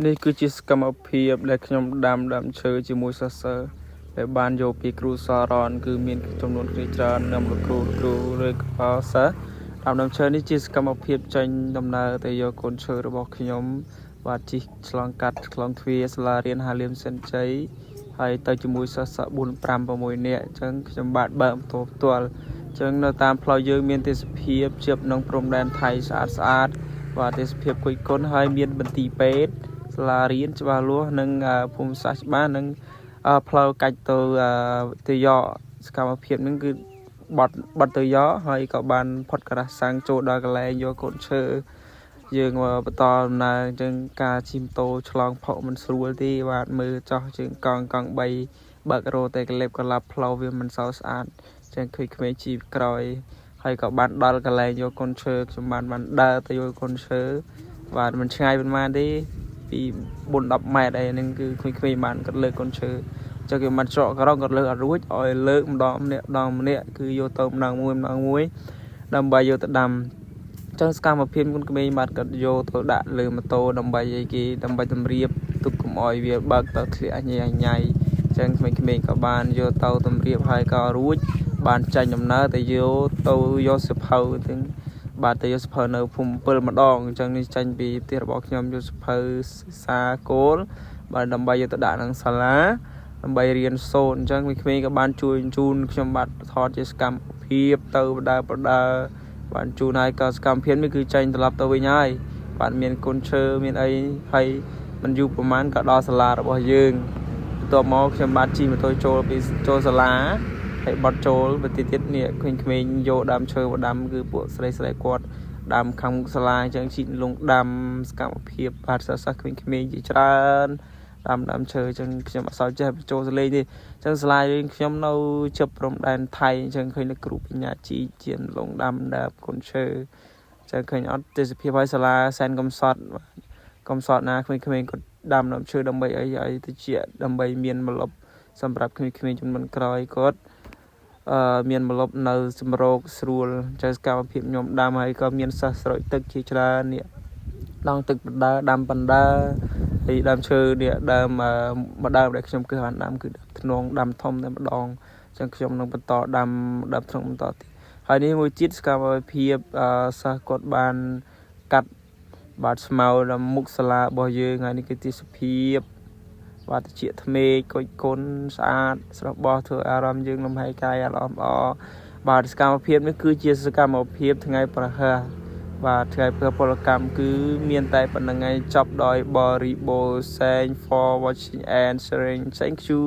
នេះគឺជាសកម្មភាពដែលខ្ញុំដាំដើមឈើជាមួយសិស្សសិស្សដែលបានយកពីគ្រូសារ៉នគឺមានចំនួនគ្នាច្រើននាំលោកគ្រូលោកគ្រូឬក៏សិស្សដាំដើមឈើនេះជាសកម្មភាពចេញដំណើរទៅយកកូនឈើរបស់ខ្ញុំបាទជិះឆ្លងកាត់ឆ្លងទ្វារសាលារៀនហាលៀមសិនជ័យហើយទៅជាមួយសិស្សសិស្ស4 5 6នាក់អញ្ចឹងខ្ញុំបាទបើកម៉ូតូផ្ទាល់អញ្ចឹងនៅតាមផ្លូវយើងមានទេសភាពជាប់នឹងព្រំដែនថៃស្អាតស្អាតបាទទេសភាពគុយគុណហើយមានមន្ទីរពេទ្យ សាលារៀនច្បាស់លាស់និងភូមិសាស្ត្រច្បាស់និងផ្លូវកាច់ទៅទៅយកសកម្មភាពហ្នឹងគឺបត់បត់ទៅយកហើយក៏បានផុតក្រាស់សាំងចូលដល់កន្លែងយកកូនឈើយើងបន្តដំណើរអញ្ចឹងការជិះម៉ូតូឆ្លងផុកមិនស្រួលទេបាទមើលចោះជើងកង់កង់3បើករោតែកលេបកលាប់ផ្លូវវាមិនសូវស្អាតអញ្ចឹងឃើញក្មេងជិះក្រោយហើយក៏បានដល់កន្លែងយកកូនឈើខ្ញុំបានបានដើរទៅយកកូនឈើបាទមិនឆ្ងាយប៉ុន្មានទេ ពី4 10ម៉ែត្រអីហ្នឹងគឺក្មេងៗបានគាត់លើកកូនឈើចុះគេបានច្រកក្រងគាត់លើកអត់រួចឲ្យលើកម្ដងម្នាក់ម្ដងម្នាក់គឺយកទៅម្ដងមួយម្ដងមួយដើម្បីយកទៅដាំចឹងសកម្មភាពគុណក្មេងបាទគាត់យកទៅដាក់លើម៉ូតូដើម្បីអីគេដើម្បីតម្រៀបទុកកុំឲ្យវាបើកទៅធ្លាក់ញ៉ៃញ៉ៃចឹងក្មេងៗក៏បានយកទៅតម្រៀបហើយក៏រួចបានចាញ់ដំណើរទៅយកទៅយកសៀវភៅទាំងបាទទៅយកសៀវភៅនៅភូមិ7ម្ដងអញ្ចឹងនេះចាញ់ពីផ្ទះរបស់ខ្ញុំយកសៀវភៅសាគោលបាទដើម្បីយកទៅដាក់ក្នុងសាលាដើម្បីរៀនសូត្រអញ្ចឹងក្មេងៗក៏បានជួយជូនខ្ញុំបាទថតជាសកម្មភាពទៅបដើបដើបានជូនហើយក៏សកម្មភាពនេះគឺចេញត្រឡប់ទៅវិញហើយបាទមានកូនឈើមានអីហើយមិនយូរប្រហែលក៏ដល់សាលារបស់យើងបន្ទាប់មកខ្ញុំបាទជិះម៉ូតូចូលពីចូលសាលាហើយបត់ចូលទៅទៀតនេះក្មេងៗយកដើមឈើមកដាំគឺពួកស្រីស្រីគាត់ដាំខាងមុខសាលាអញ្ចឹងជីកលងដាំសកម្មភាពបាទសិស្សសិស្សក្មេងៗជាច្រើនដាំដើមឈើអញ្ចឹងខ្ញុំអត់សូវចេះបញ្ចូលសលេងទេអញ្ចឹងសាលាយើងខ្ញុំនៅជិបព្រំដែនថៃអញ្ចឹងឃើញលោកគ្រូបញ្ញាជីជាលងដាំដើមកូនឈើអញ្ចឹងឃើញអត់ទេសភាពហើយសាលាសែនកំសត់កំសត់ណាក្មេងៗគាត់ដាំដើមឈើដើម្បីអីឲ្យទៅជាដើម្បីមានម្លប់សម្រាប់ក្មេងៗជំនាន់ក្រោយគាត់អឺមានម្លប់នៅសម្រោកស្រួលចៅសកម្មភាពខ្ញុំដាំហើយក៏មានសិស្សស្រោចទឹកជាច្រើននេះដងទឹកបណ្ដើដាំបណ្ដើហើយដើមឈើនេះដើមមួយដើមដែលខ្ញុំគឺបានដាំគឺដើមធ្នងដាំធំតែម្ដងអញ្ចឹងខ្ញុំនឹងបន្តដាំដើមធ្នងបន្តទៀតហើយនេះមួយជាតិសកម្មភាពសិស្សគាត់បានកាត់បាទស្មៅដល់មុខសាលារបស់យើងហើយនេះគឺទេសភាពបាទតិចថ្មេកគុជគុណស្អាតស្រស់បោះធ្វើអារម្មណ៍យើងលំហែកាយអារម្មណ៍ល្អបាទសកម្មភាពនេះគឺជាសកម្មភាពថ្ងៃប្រហើបាទថ្ងៃព្រពលកម្មគឺមានតែប៉ុណ្្នឹងឯងចប់ដោយបរិបូរ Thank for watching and sharing. Thank you.